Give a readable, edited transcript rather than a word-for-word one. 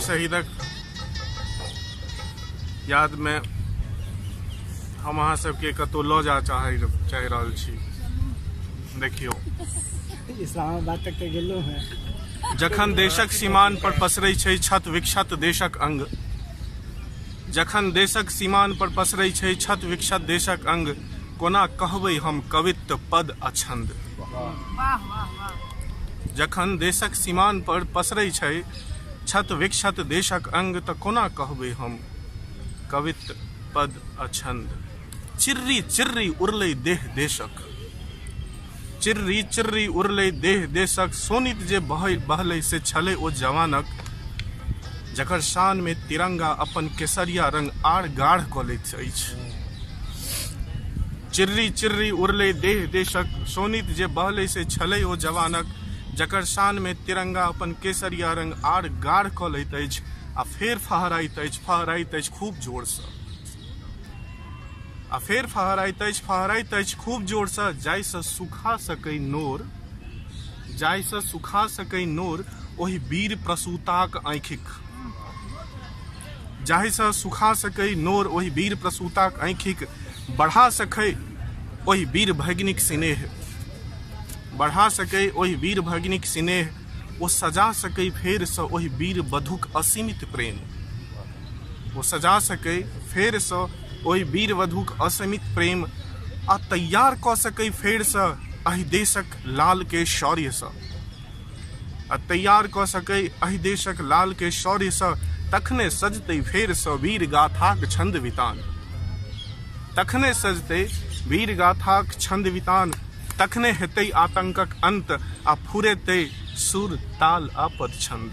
शहीदक यादमे हम अहाँ सबके कतहु लऽ जा चाहि चाहि रहल छी। देखियौ, इस्लामाबाद तक तऽ गेलहुँ हैं। जखन देशक सीमान पर पसरै छै क्षत विक्षत देशक अंग, जखन देशक सीमान पर पसरै छै क्षत विक्षत देशक अंग, कोना कहबै हम कवित्व पद अछंद। जखन देशक सीमान पर पसरै छै क्षत विक्षत देशक अंग, तऽ कोना कहबै हम कवित्व पद अछंद। चिर्री चिर्री उड़लै देह देशक, चिर्री चिर्री उड़लै देह देशक, शोणित जे बहलै से छलै ओ जवानक, जकर शान मे तिरंगा अपन केसरिया रंग आर गाढ़ कऽ लैत अछि। चिर्री चिर्री उड़लै देह देशक, शोणित जे बहलै से छलै ओ जवानक, जकर शान मे तिरंगा अपन केसरिया रंग आर गाढ़ कऽ लैत अछि आ फेर फहराइत अछि, फहराइत अछि खूब जोर सँ, आ फेर फहराइत अछि, फहराइत अछि खूब जोर सँ, जाहि सँ सुखा सकै नोर, जाहि सँ सुखा सकै नोर ओहि वीर प्रसूताक आँखिक, जाहि सँ सुखा सकै नोर ओहि वीर प्रसूताक आँखिक, बढ़ा सकै ओहि वीर भगिनीक सिनेह, बढ़ा सकै ओहि वीर भगिनीक सिनेह, ओ सजा सकै फेर सँ ओहि वीर वधुक असीमित प्रेम, ओ सजा सकै फेर सँ ओहि वीर वधुक असीमित प्रेम, आ तैयार कऽ सकै फेर सँ एहि देशक लाल के शौर्य सँ, आ तैयार कऽ सकै एहि देशक लाल के शौर्य सँ, तखने सजतै फेर सँ वीर गाथाक छंद वितान, तखने सजतै वीर गाथाक छंद वितान, तखने हेतै आतंकक अंत आ फुरेतै सुर ताल आ पद छंद।